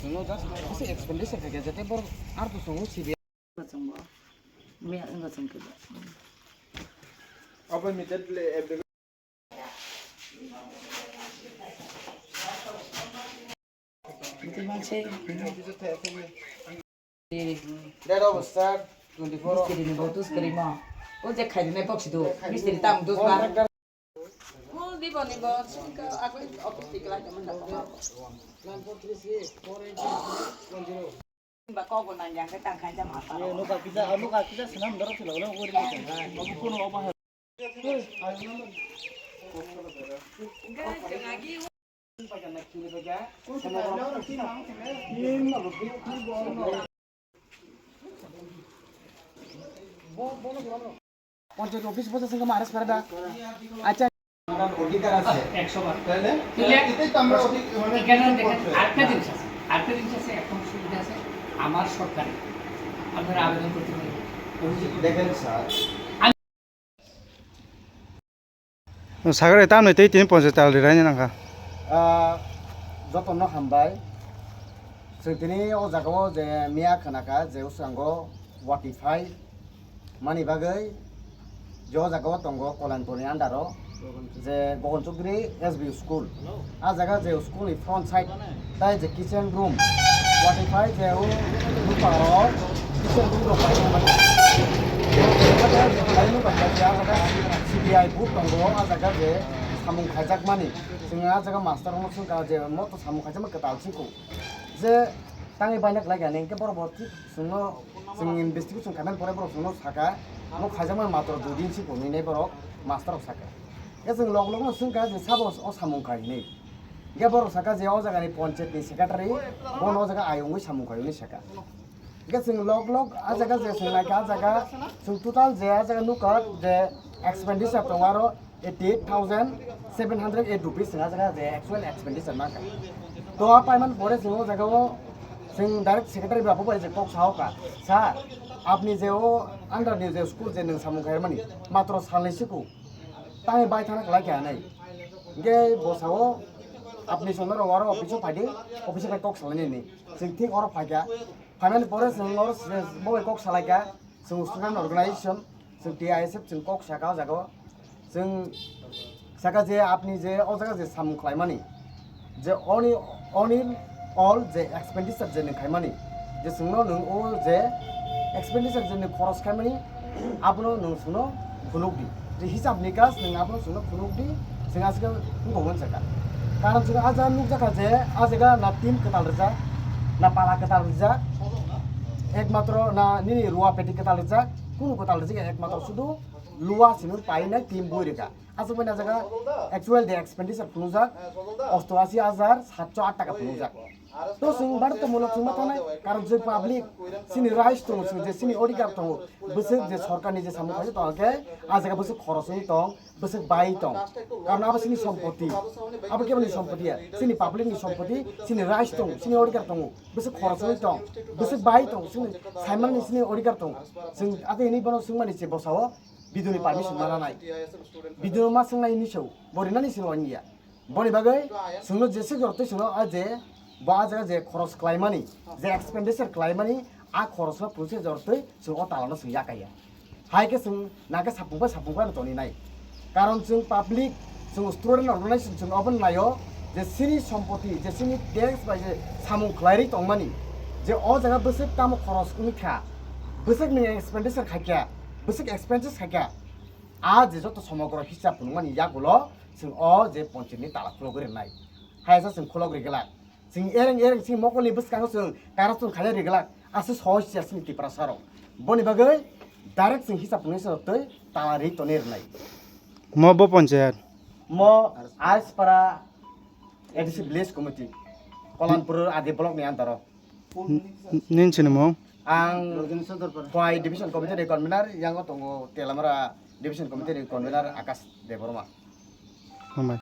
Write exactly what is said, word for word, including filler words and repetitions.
Chwngno just kisa expenditure khaikha, jate borok arto chwngno sibi. Miya wngkha chwng khe. Date of start twenty-four. Mistiri ni bo tus kari mo. O je khai dinai box do. Mistiri tam dus ba. Full di bo ni bo. Singka aku office di kelai teman dah. Nine four three six four eight six one zero. Ba kok bo nang yang ke tang khai jam apa. Ye, nuka kisa, nuka kisa senam dorok sila ulang uri. Guys, jeng agi. Panchayat office bosa singka maras parada. Acha. আপনার অধিকার আছে। একশো বার। তাহলে? তাহলে এটাই তো আমরা অধিক-, মানে এখানে দেখেন, আরেকটা জিনিস আছে, আরেকটা জিনিস আছে, এখন সুবিধা আছে, আমার সরকারে আপনারা আবেদন করতে পারেন। অভিযোগ করতে পারেন। দেখেন স্যার, আমি Sagre tamni tei tini ponchayat tal ri raini nangkha. Ah, jotono hambai. Chwng tini o jaga o je miya khna kha je uskango watify mani bagwi je o jaga o tongo Kolanpur ni under o je Gogon Chukri S B school. Ah jaga je school ni front side tai je kitchen room, watify je o nokha o kitchen room rok pai mani. Pai nokha je ah jaga C B I booth tongo, ah jaga je samung khaijak mani. Chwng ah jaga master rokno swngkha je mo to samung khaijakma kwtal siko. Je tangwi baina kwlai kha, hwnkhe borok bo thik chwngno, chwng investigation khaimani pore borok chwngno sakha, mo khaijakma matro dui din siko hinwi borok master rok sakha. Khe chwng lok lok no swngkha je sabo o samung khai hinwi. Hwnkhe borok sakha je o jagani panchayat ni secretary bono o jaga ayung wi samung khai hinwi sakha. Hwnkhe chwng lok lok a jaga je chwng naikha, a jaga chwng total je a jaga nukha je expenditure tongo aro eighty eight thousand seven hundred eight rupees chwng a jaga je actual expenditure mankha. To a paiman pore chwng o jaga o chwng direct secretary bai je kok sao kha, "Sir, apni je o under ni je school je nwng samung khaimani matro salnwi siko, tangwi bai thana kwlai kha nai." Hwnkhe bo sao, "Apni sonno rok aro office o phaidi, office o bai kok salainani." Chwng thik oro phaikha. Phaimani pore chwng oro se bo bai kok salaikha. Chwng student organization, chwng T I S F, chwng kok sakha o jaga o. Chwng sakha je apni je o jaga je samung khlaimani, je oni, oni all je expenditure je nwng khaimani, je chwngno nwng o je expenditure je nwng khoros khaimani, abono nwng chwngno phunukdi. Je hisab nikas nwng abono chwngno phunukdi, chwng aswk wngkha hwn sakha. Karon chwng ah jaga nukjakha je ah jaga na tin kwtal rijak, na pala kwtal rijak, ekmatro na nini ruwa peti kwtal rijak, kunu kwtal rijak ya, ekmatro sudu luwa simi painai tin bui rikha. Aswk bai na jaga actual de expenditure phunukjak osto ashi hajar satso aat taka phunukjak. To chwng bharatmulok chwngma thanai, karon je public chini rights tongo, chwng je chini odhikar tongo, bwswk je sorkarni je samung khaijak tong khe ah jaga bwswk khoros wngwi tong, bwswk bai tong. Karon abo chini sompoti, abo keboni sompoti ya, chini public ni sompoti, chini rights tongo, chini odhikar tongo, bwswk khoros wngwi tong, bwswk bai tong, chini saimanni chini odhikar tongo. Chwng ate hinwi bono swngmani se bwsao biduni permission ma nanai. Biduni ma swngnai hinwi se bo rinani se waniya. Boni bagwi chwngno jese jor twi chwngno a je bo a jaga je khoros khlaimani, je expenditure khlaimani, a khorosno pungse jor twi chwng o talano chwng yakaiya. Hai khe chwng nangkhe sapung bai sapung bai no toni nai. Karon chwng public, chwng student organization chwng obo naio je chini sompoti, je chini tax bai je samung khlairwi tongmani, je o jaga bwswk tamo khoros wngkha, bwswk nwng expenditure khaikha, bwswk expenses khaikha, a je joto somogro hisab phunukmani yagulo chwng o je ponchayat ni tala khulogwi rwnai. Hai sa chwng khulogri glak. Chwng ereng ereng chini mokolni bwskango chwng corruption khaina ri glak. Aswk sohor siya chini Tiprasa rok. Boni bagwi direct chwng hisab phunuknai se twi tala ri toni rwnai. Mo bo ponchayat? Mo Aispara A D C village committee, Kolanpur Adi block ni under o. N-, n-, nini sinimung? Ang Pai division committee ni convener, yango tongo Telamara division committee ni convener Akash Debbarma. Hambai.